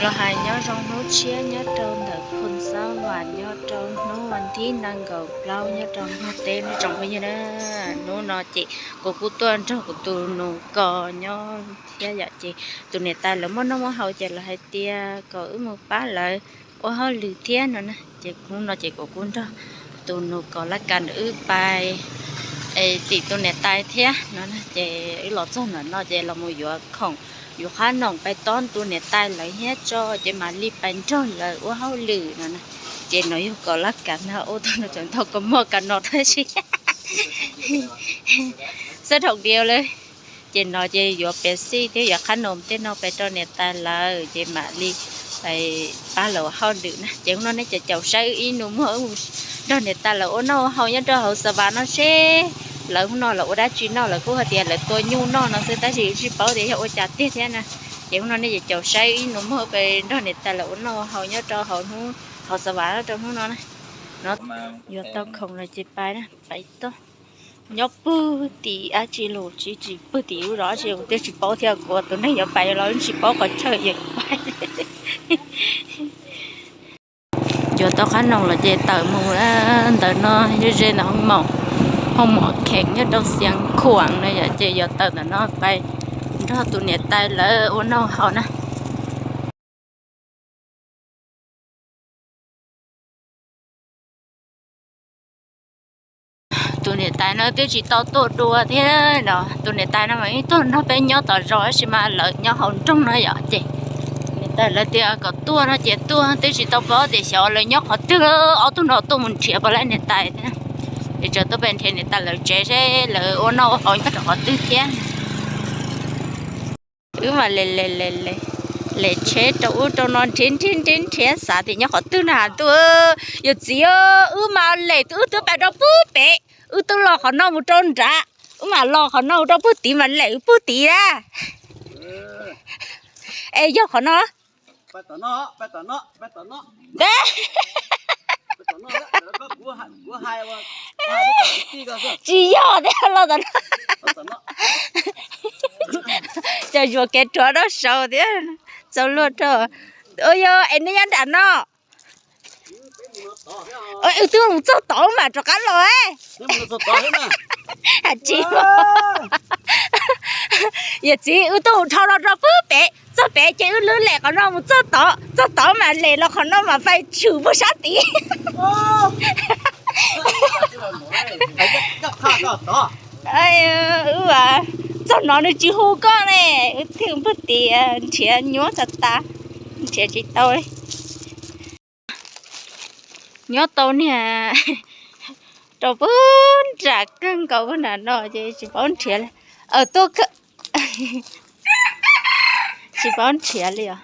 Los hais nyob zoo hnub tshiab nyob rau ntawm Phoos Xab Vam, nyob rau hnub vas thib nees nkaum plaub nyob rau ntiaj teb nej tsoom phooj ywg na. Hnub no ces kuv kuj tuaj nrog kuv tus nus kos nyob thiab yom, ces tus niam tais lawv muaj noj muaj haus ces lawv hais tias kom wb mus pab lawv ua hauj lwm thiab no na. Ces hnub no ces kuv kuj nrog tus nus kos laj kas wb pais tim tus niam tais thiab no na. Ces wb los txog ntawm no ces los mus yuav khoom, yuav qhab noom pais tob tus niam tais lawv thiab tso, ces mam li pais nrog lawv ua hauj lwm no na. Ces no yog kos laj kas na, ua tau no tseem tau kos muag kas no tab sis xab thaum diav lawm. Ces no ces yuav pes xij thiab yuav qhab noom tej no pais rau niam tais lawv, ces mam li pais pab lawv ua hauj lwm na. Ces hnub no nej caum caum saib wb ib nus muag wb mus nrog niam tais lawv ua noj ua haus nyob rau hauv Xav Vas no seb lawv hnub no lawv ua dab tsi noj, lawv kuj hais tias lawv tua nyuj noj no xwb tab sis tsis paub tias yog ua cas tiag thiab na. Ces hnub no nej caum caum saib wb ib nus muag pais nrog niam tais lawv ua noj ua haus nyob rau hauv hnub, hauv Xav Vas nyob rau hnub no na. No yuav tau khoom lawm ces pais na, pais tod. Nyob pug tim dab tsi los tsis, tsis pug tim lub zos dab tsi kuv twb tsis paub thiab, kuv tus neeg yuav pais los tsis paub qhov chaw yuav pais. Yuav tau qhab noom los ces tawm mus ntawm no, ze ze ntawm hoo mom, hoo mom kheem nyob rau Xiav Khuam no yom, ces yuav tawm ntawm no pais nrog tus niam tais lawv ua noj haus na. Tus niam tais no twb tsis tau tuaj dua thiab no, tus niam tais no mas yeej tuaj nrog peb nyob tom zos tab sis mas lawv nyob hauv nroog no yom, ces niam tais lawv tias kom tuaj no ces tuaj, twb tsis tau paub tias xyov lawv nyob qhov twg, ob tug no tuaj mus nrhiav pom lawv niam tais thiab. Es tsam tuaj pem nrhiav niam tais lawv tsev seb lawv ua noj ua haus nyob rau qhov twg thiab. Wb mas le le le le, le tsheb rau ub rau no nrhiav nrhiav nrhiav nrhiav xav tias nyob qhov twg na has ntuj. Yawm txiv, wb mas le twb, wb twb pais rau pug pem, wb twb los qhov no mus rau nrad, wb mam los qhov no mus rau pug tid mas le wb pug tid na. Es yog qhov no. Tsis yog tias los tom no. Cov zuag kev rhuav dab saud thiab, txaus luag rau. Ua yog es nej nyob nram no. Wb twb mus txog tod mam rov qab los. Tsis, yawm txiv, wb twb mus dhau los rau pug pem, txog pem ces wb lub lem qhov no mus txog tod, txog tod mam lem los qhov no mam fais tshwm puag sab tid. Wb txog no nws tsis hu koj ne, wb thiaj pug tid nrhiav nyuaj tas tas, nrhiav tsis tau. Nyob tau niag rau pug nram kawg nkaus pug nram no ces tsis paub nrhiav li. Tuaj, tsis paub nrhiav li os.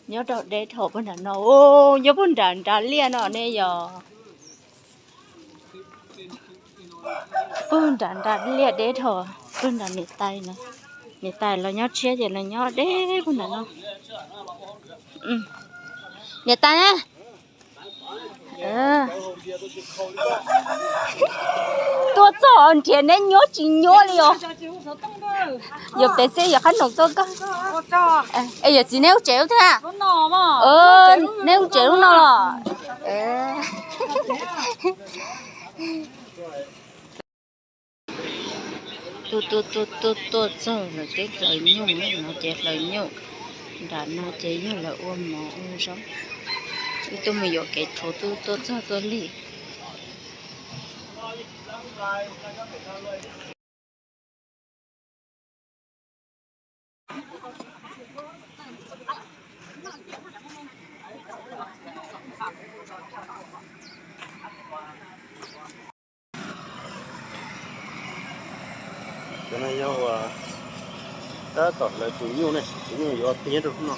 Nyob rau deb dhau pug nram no, nyob pug nram nrad liaj no ne yog. Pug nram nrad liaj deb dhau, pug nram niam tais no. Niam tais los nyob tshiab ces los nyob deb pug nram no. Niam tais, tuaj txog nrhiav neb nyuaj tsis nyuaj li os. Yuav pem xwb yuav qhab noom tuaj koj. Es yawm txiv neb lub tsev lub twg? Neb lub tsev lub no los? Tuaj tuaj tuaj tuaj tuaj txog lawv twb hlawv nyuj no ces hlawv nyuj. Nram no ces yog lawv ua mov ua zaub. Wb tuaj mus yuam kev rhuav tuaj tuaj txog tuaj lig. Cov no yog ua tab tom hlawv tus nyuj ne, tus nyuj yuav tig nyob rau hnub no.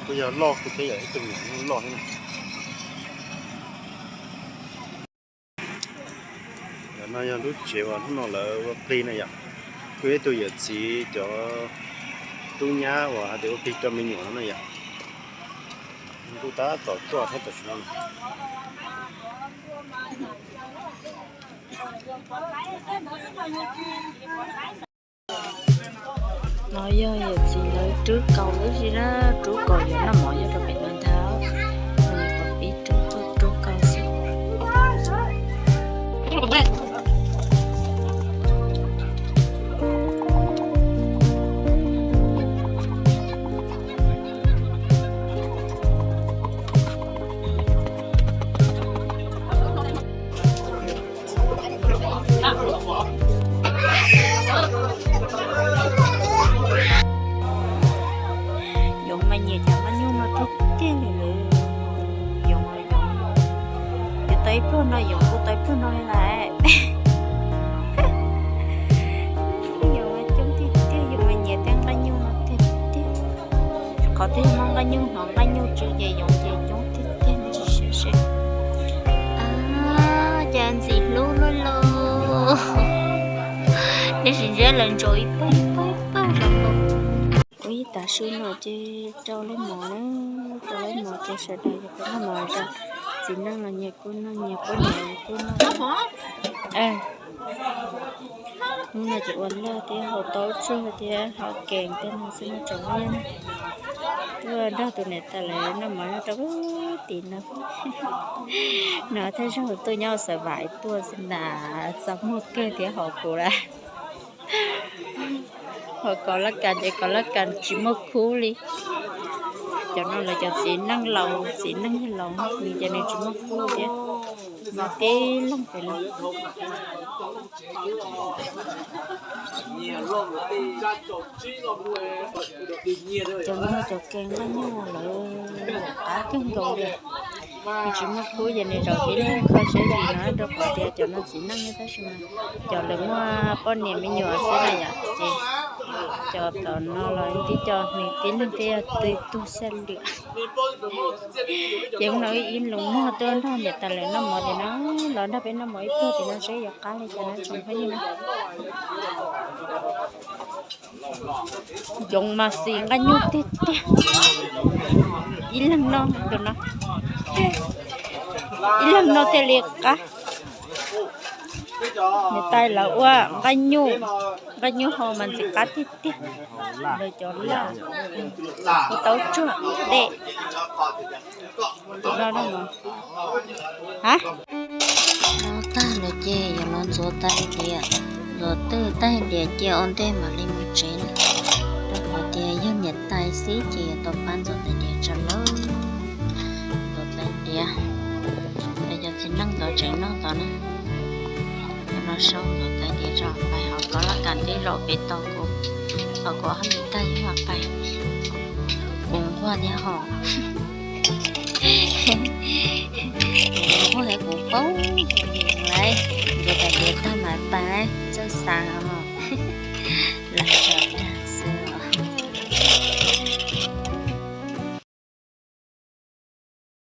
Kuj yog loj kawg thiab, yog ib tug me nyuam nyuj loj thiab na. Ntawm no yog lub tsev uas hnub no lawv ua plig na yom. Kuj yog ib tug yawm txiv cov tub nyab uas hais tias ua plig rau me nyuam no na yom. Kuj tab tom tuaj thiab tam sim no. No yog yawm txiv lawv rub kaus lub si na, rub kaus yuav noj mov nyob rau pem no ntag. Nws kom pib rub tuaj rub kaus xwb. Yoov mas nyiam cov nqaij nyuj no tiag tiag li lawm. Yoov, Yoov, yuav tau ib pluag no Yoov kuj tau ib pluag no li lawm. Yoov mas coob tiag tiag, Yoov mas nyiam tej nqaij nyuj no tiag tiag. Qhov twg muaj nqaij nyuj, hnov nqaij nyuj tsw ces Yoov ces coob tiag tiag, nej sim saib seb. Cas ntxim hlub luaj lauj. Neb sim ntsib lawv ntsaum ib pawg ib pawg ib pawg los. Ua ib tav su no ces rau lub mov na, rau lub mov ces sawv daws yuav peb noj mov rau. Txiv neej los nyias kuj noj, nyias poj niam los kuj noj. Hnub no ces ua lawj thiab hau taub tsuag thiab hau kees tej no xwb no tsoom phooj ywg. Tuaj nrog tus niam tais lawv noj mov nyob rau tim no. No thawj zaug tuaj nyob xav vam tuaj xwb na, txaj muag kawg thiab hau kuv lawm. Hau kaus laj kas ces kaus laj kas tsis muaj khub li. Cov no lawv cov txiv neej laus, txiv neej yawg laus nws ces nws tsis muaj khub thiab. Nws tib leeg pem no. Cov no cov kees nqaij nyuj lawv qab kawg nkaus li. Nws tsis muaj khub ces nws zaum tib leeg kho siab li no rau qhov tias cov no txiv neej tab sis mas cov lawv muaj poj niam me nyuam xwb na yom, ces cov tom no los tib co nws tib leeg thiaj yog tw tug xya lwm. Ces hnub no wb ib lus muag tuaj nrog niam tais lawv noj mov tim no, los nrog peb noj mov ib pliag tim no seb yuav qab li cas na tsoom phooj ywg na. Yoov mas xis nqaij nyuj tiag tiag. Ib leeg noj tus no, ib leeg noj thiaj li qab. Niam tais lawv ua nqaij nyuj, nqaij nyuj hau mas ntxim qab tiag tiag. Lawv cov laj, ua taub tsuag dej. Tus no no, ha, no tag lawm ces yuav los ntxuav tais diav, ntxuav twj tais diav cia ua ntej mam li mus tsev na. Rau qhov tias yog niam tais xwb ces yuav tau pab ntxuav tais diav tso lawm. Ntxuav tais diav, es cov txiv neej ntxuav tsev noj ntxuav na. Cov no sau ntxuav tais diav tso pais hauv kaus laj kas twb zaum pem tau kuv, thaum kuv ob lim tag yog pais, kuv nquag thiab hos. Kuv nquag thiab kuv paub lawm, ntxuav tais diav tag mas pais txawj xav os. Los tso tag.